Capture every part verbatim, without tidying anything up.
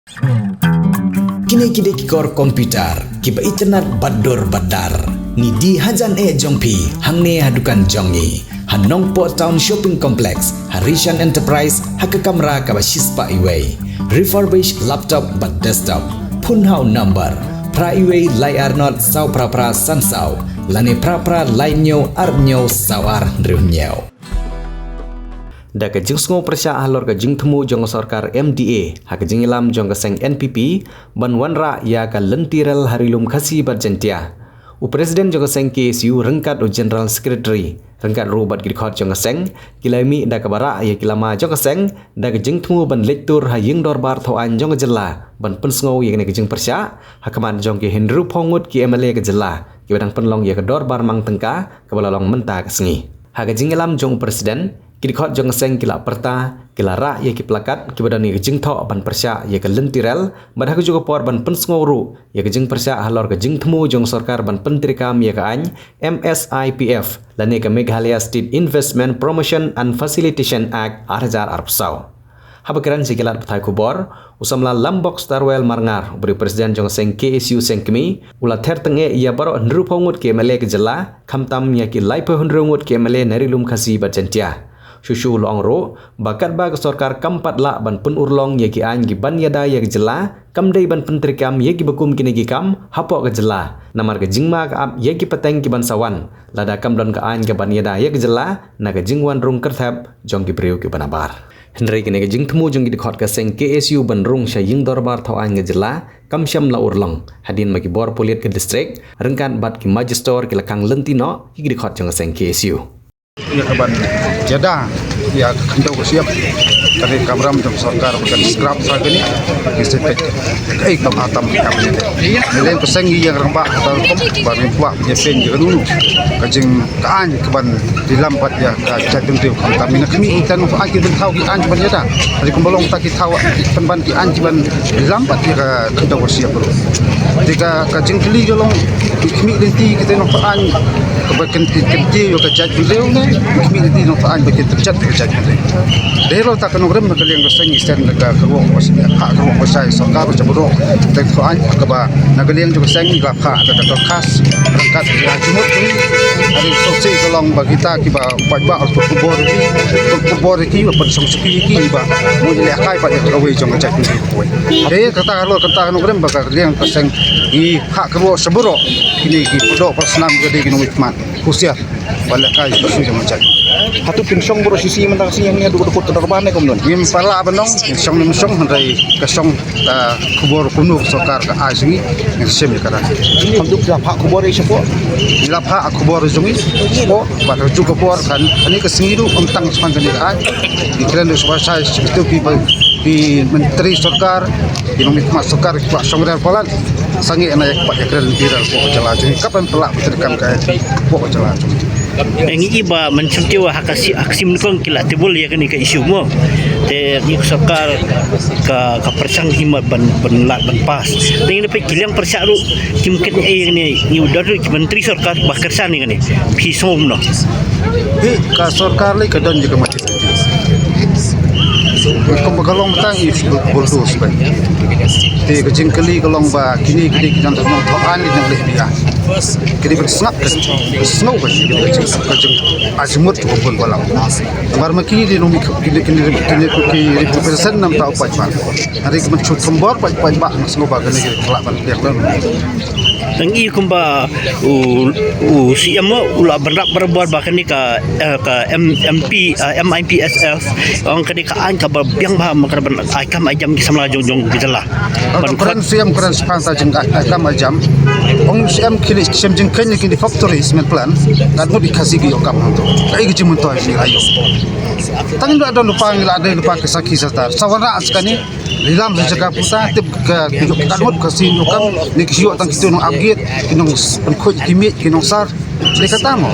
Kine ki dei ki kor computer kiba itynnad bad dur bad dar. Ngi die hajan eh jong phi hangne ha dukan jong ngi ha Nongpoh Town Shopping Complex, ha Rishan Enterprise, ha ka kamra kaba shispah iwei. Refurbish laptop bad desktop. Phone ha u number phra iwei lai ar not saw phra phra san saw lane phra phra lai hynñiew ar hynñiew saw ar hynriew hynñiew. Da ka jingsngew pyrshah halor ka jingthmu jong ka sorkar M D A ha ka jingïalam jong ka seng N P P ban wanrah ïa ka lynti rel ha Ri Lum Khasi bad Jaintia, u President jong ka seng K S U ryngkat u General Secretary ryngkat ruh bad ki dkhot jong ka seng ki la mih da kaba rah ïa ki lama jong ka seng da ka jingthmu ban leit tur ha Ïing Dorbar Thaw Aiñ jong ka jylla ban pynsngew ïa kane ka jingpyrshah ha khmat jong ki hynriewphew ngut ki M L A ka jylla kiba dang pynlong ïa ka dorbar mang tyngka kaba la long mynta ka sngi. Ha ka jingïalam jong u President, ki dkhot jong ka seng ki la pyrta, ki la rah ïa ki plakat kiba don ïa ka jingthoh ban pyrshah ïa ka lynti rel bad ha kajuh ka por ban pynsngew ruh ïa ka jingpyrshah halor ka jingthmu jong ka sorkar ban pyntreikam ïa ka aiñ M S I P F lane ka Meghalaya State Investment Promotion and Facilitation Act ar hajar arphew saw. Haba kren sha ki lad pathai khubor, u samla Lambok Starwell Marngar, uba dei u President jong ka seng K S U Sengkmie, u la ther tyngeh ïa baroh hynriewphew ngut ki M L A ka jylla, khamtam ïa ki laiphew hynriew ngut ki M L A na Ri Lum Khasi bad Jaintia. Shuh shuh u la ong ruh ba katba ka sorkar kam pat lah ban pynurlong ïa ki aiñ kiban ïada ïa ka jylla, kam dei ban pyntreikam ïa kiba kum kine ki kam hapoh ka jylla, namar ka jingma ka ap ïa ki pateng kiban sa wan lada kam don ka aiñ kaban ïada ïa ka jylla na ka jingwan rung kyrthep jong ki briew kiba nabar. Hynrei kane ka jingthmu jong ki dkhot ka seng K S U ban rung sha Ïing Dorbar Thaw Aiñ ka jylla kam shym la urlong hadien ba ki bor pulit ka district ryngkat bad ki magistrate ki la khang lynti noh ïa ki dkhot jong ka seng K S U. Ïa kaban ïada ïa ka khyndew ka shyiap, ka dei ka kamram jong sorkar ba kan scrap sa kane ki sepek. Kaei kaba tam ka kane. Leng ka seng ïa rangbah ta rukom ba rim kwah ïa pyn ïa ka dunu ka jing ka aiñ kaban ïalam pat ïa ka jaitbynriew khamtam ïa na khmih ïa ki nongthoh aiñ kiban thaw ki aiñ kiban ïada. Hynrei kumba long ta ki thaw ki pynban ki aiñ kiban ïalam pat ïa ka khyndew ka shyiap ruh. Te ka ka jingkylli ka long ki khmih lynti kita nongthoh aiñ kaba kin kin ïa ka jaitbynriew ne ki khmih lynti nongthoh aiñ ba kin tymjat ka jaitbynriew. Dei ruh ta ka nongrim na ka liang ka seng ngi send na ka kyrwoh ka seng ha kyrwoh ka shai sorkar ba jaboh te nongthoh aiñ kaba na ka liang jong ka seng ngi la phah da ka dorkhas ryngkat ka jingmut ni. Ari sosei ka long ba kita kiba paidbah ruh khubor ki khubor ki ba pynshong suki ki ba mu lehkai pat ïa kawei jong ka jaitbynriew kawei. Te kata ka long kata ka nongrim ba ka liang ka seng ngi phah kyrwoh sha baroh kine ki pyndoh pynsan ka dei ki nongmihkhmat. Husiar ba lehkai ïa ka issue jong ka jait. Hato pynshong baroh shisha mynta ka sngi hangne haduh ka dkhot ka dorbar ne kumno? Ngim pat lah ban ong, ngin shong ne ngim shong, hynrei ka shong ka khubor kumno ka sorkar ka ai sha ngi, ngin shim ïa kata. Hato phi la phah khubor ïa shapoh? Ngi la phah khubor jong ngi shapoh, bad ha kajuh ka por kan kane ka sngi ruh ym tang shaphang kane ka aiñ. Ngi kren ruh shaphang shai sha kitu ki ba ki myntri sorkar, ki nongmihkhmat sorkar, ki kwah shong rel palat. Sangeh na ïa ka pat ïa ka rel lynti rel hapoh ka jylla jong ngi, ka ban pynlah pyntrei kam ka I P hapoh ka jylla jong ngi. Ngi i ba mynsiem te wa ha ka si ha ka sim nyngkong ki la table ïa kane ka issue mo. Te ngi ka sorkar ka ka pyrshang hi ma ban ban lad ban pass. Te ngi na peit ki liang pyrshah ruh kim kynnoh ïa kane, ngi u don ruh ki myntri sorkar ba kyrshan ïa kane. Phi sngew kumno? Hi ka sorkar lei ka don ïa ka Kumba ka long tang i bulldoze ba. Te ka jingkylli ka long ba kine kine ki nongthoh aiñ ki nang leh bia. Kine ban sngap ka sngew ka jing ka jing ka jing azimut ka bun balam. Namar ma kine di nong kine kine kine ki represent nam tau paidbah. Hari ka ban chut thombor paidbah na sngew ba kine ki kelak ban piak lang. Ngi kumba u u C M u la ban rap barabor ba kane ka eh, ka M, MP, eh, M I P S F ong kane ka aiñ kaba biang bha ma ka ban ai kam ai jam ki samla jong jong ki jylla. Ban kren C M kren spanta jing ai kam ai jam. Ong C M kini sem jing kini kini factory cement plant. Kat mut i Khasi ki ïoh kam hangto. Ka i ki jing mentoi ni rayu. Tang da don lupa ngi la dei lupa ki sakhi satar. Sawara skani. Lilam sa jaka puta tip ka kat mut ka sin ïoh kam ni ki ïoh tang kitu nong upgrade ki nong s- pynkhuid ki miej ki nong sar. Ni kata mo.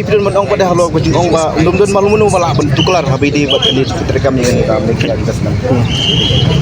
dei phi don ban ong pat halor ka jingong ba ym don malu mano ba lah ban tuklar ha ba ïadei bad kane ka treikam ïa kane ka Meghalaya Investment.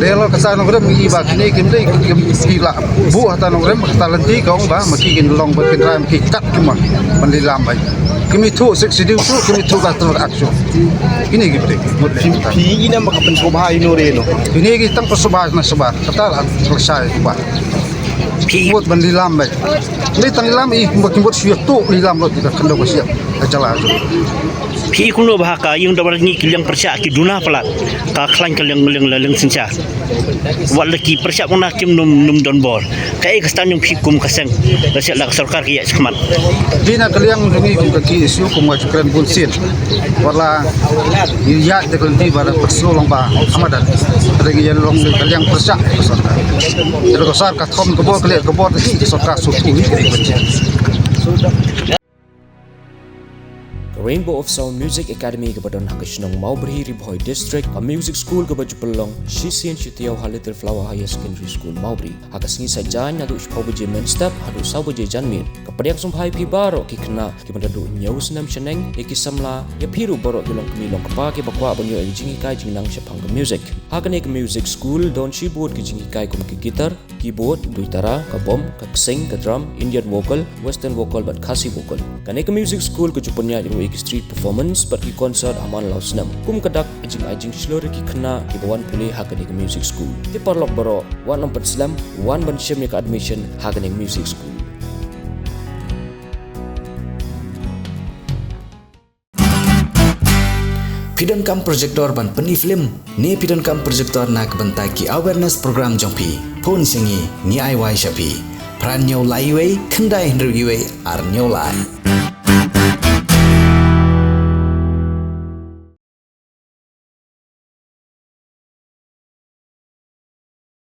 Dei halor ka sar nongrim i ba kine kim dei kim ki lah buh ha ta nongrim ha ta lynti ka ong ba ma ki kin long ba kin rai ma ki kat ki ma ban lilam ba. Kim ithuh six schedule shuh, kim ithuh ka ter action. Kine ki dei. Phi phi ina ma ka pynsngewbha ino re no. Kine ki tang pynsngewbha na sngewbha. Kata la ka shai ba. Phi mut ban lilam ba. Ni tang lilam i ba kim mut shu ïa tu lilam lo ka khyndew ka siap. Ka jala. Phi kumno ba ha ka ïing dorbar ngi ki liang pyrshah ki duna palat. Ka khlaiñ ka liang liang liang synshar. Wat la ki pyrshah bang na kim num num don bor. Kaei ka stand jong phi kum ka seng. La shet la ka sorkar ka ïaid shakhmat. Dei na ka liang jong ngi kum ka K S U kum ka jingkren bun sien. Wat la ngi ïaid da ka lynti ba da pyrshah long ba ha madan. Ka dei ngi ïa long ka liang pyrshah ka sorkar. Ka sorkar ka thom ka bor ka leh ka bor ka sorkar shu tu hi ka dei ka jing. Ka Rainbow of Sound Music Academy kaba don ha ka shnong Mawbri, Ri Bhoi District, ka music school kaba ju pynlong shisien shi taïew ha Little Flower Higher Secondary School, Mawbri. Ha ka sngi Saitjaiñ naduh shiphew baje mynstep haduh saw baje janmiet. Ka pdiang sngewbha ïa phi baroh ki khynnah kiba naduh hynñiew snem shaneng, ïa ki samla, ïa phi ruh baroh ki longkmie longkpa kiba kwah ban ïoh ïa ka jinghikai jingnang shaphang ka music. Ha kane ka music school don shibun ki jinghikai kum ka guitar, keyboard, duitara, ka bom, ka ksing, ka drum, Indian vocal, western vocal bad Khasi vocal. Kane ka music school ka ju pynïaid ruh ïa ki street performance bad ki concert ha man la u snem. Kum ka dak ka jingai jingshlur ïa ki khynnah kiba wan pule ha kane ka music school. Te paralok baroh, wat nym pynslem, wan ban shim ïa ka admission ha kane ka music school. Phi donkam projector ban pyni film ne phi donkam projector na ka bynta ki awareness program jong phi? Phone sha ngi, ngi ai wai sha phi. Phra hynñiew lai wei, khyndai hynriew wei, ar hynñiew lai.